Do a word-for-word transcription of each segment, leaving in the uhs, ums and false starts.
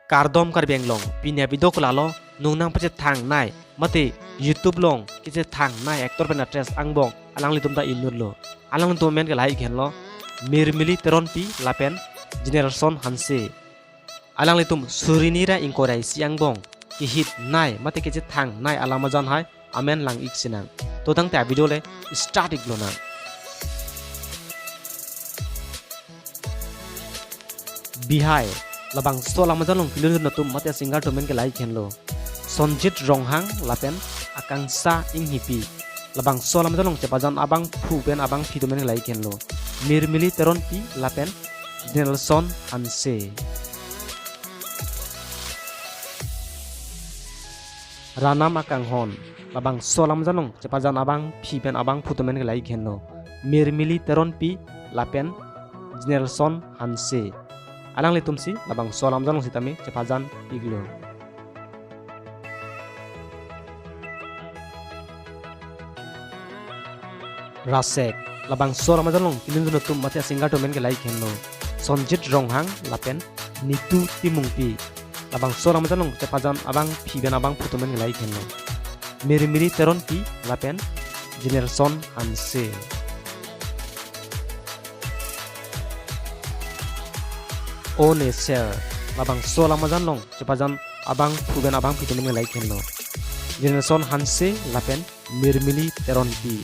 Kardom Karbi Anglong, pini a-video ke lalo, nung nangpachethang nai, mate YouTube along kachethang nai actor pen actress angbong alanglitum ta inutlo. Alanglitum amen ke lahai henlo, Mirmili Teronpi lapen Jenelson Hanse. Alanglitum suri ni ra ingkoi ra isi angbong kehit nai mate kachethang nai alam ajan hai amen lang-ik sinang. To tangte a-video le start-ik lonang. Bihai, labangso alam ajan along kelun atum mate singer atum amen ke lahai henlo, Sonjit Ronghang lapen Akangsha Enghipi. Labangso alam ajan along chepajan abangphu pen abangphi atum amen ke lahai henlo, Mirmili Teronpi lapen Jenelson Hanse. Ranam akanghon, labangso alam ajan along chepajan abangphi pen abangphu atum amen ke lahai henlo, Mirmili Teronpi lapen Jenelson Hanse. Alanglitum si labangso alam ajan along sitame chepajan-iklo. Rasek, labangso alam ajan along kelun atum mate singer atum amen ke lahai henlo, Sonjit Ronghang lapen Nitu Timungpi. Labangso alam ajan along chepajan abangphi pen abangphu atum amen ke lahai henlo, Mirmili Teronpi lapen Jenelson Hanse. O Neser, labangso alam ajan along chepajan abangphu pen abangphi atum amen ke lahai henlo, Jenelson Hanse lapen Mirmili Teronpi.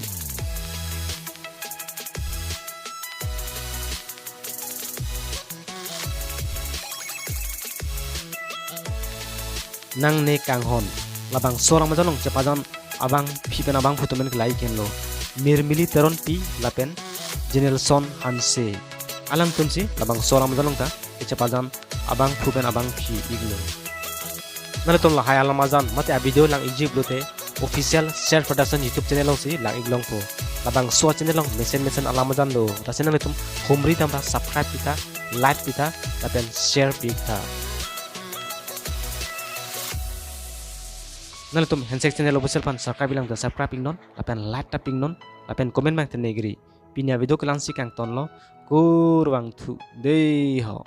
Nangne Kanghon, labangso alam ajan along chepajan abangphi pen abangphu atum amen ke lahai henlo, Mirmili Teronpi lapen Jenelson Hanse. Alanglitum si labangso alam ajan along ta chepajan abangphu pen abangphi-iklo. Nanglitum lahai alam ajan mate a-video lang-ikji pulote Official Share Production YouTube channel along si lang-ik longpo. Labangso a-channel along mesen mesen alam ajan do. Lasi nanglitum humri dam ta subscribe pi tha, like pi tha, lapen share pi tha. Nanglitum Handshake Channel Official aphan subscribe-ik lang ta subscribe-iknon, lapen like ta pi-iknon, lapen comment abang tengnegri. Pini a-video ke la-ansi kangtonlo, kurvangthu dei ho.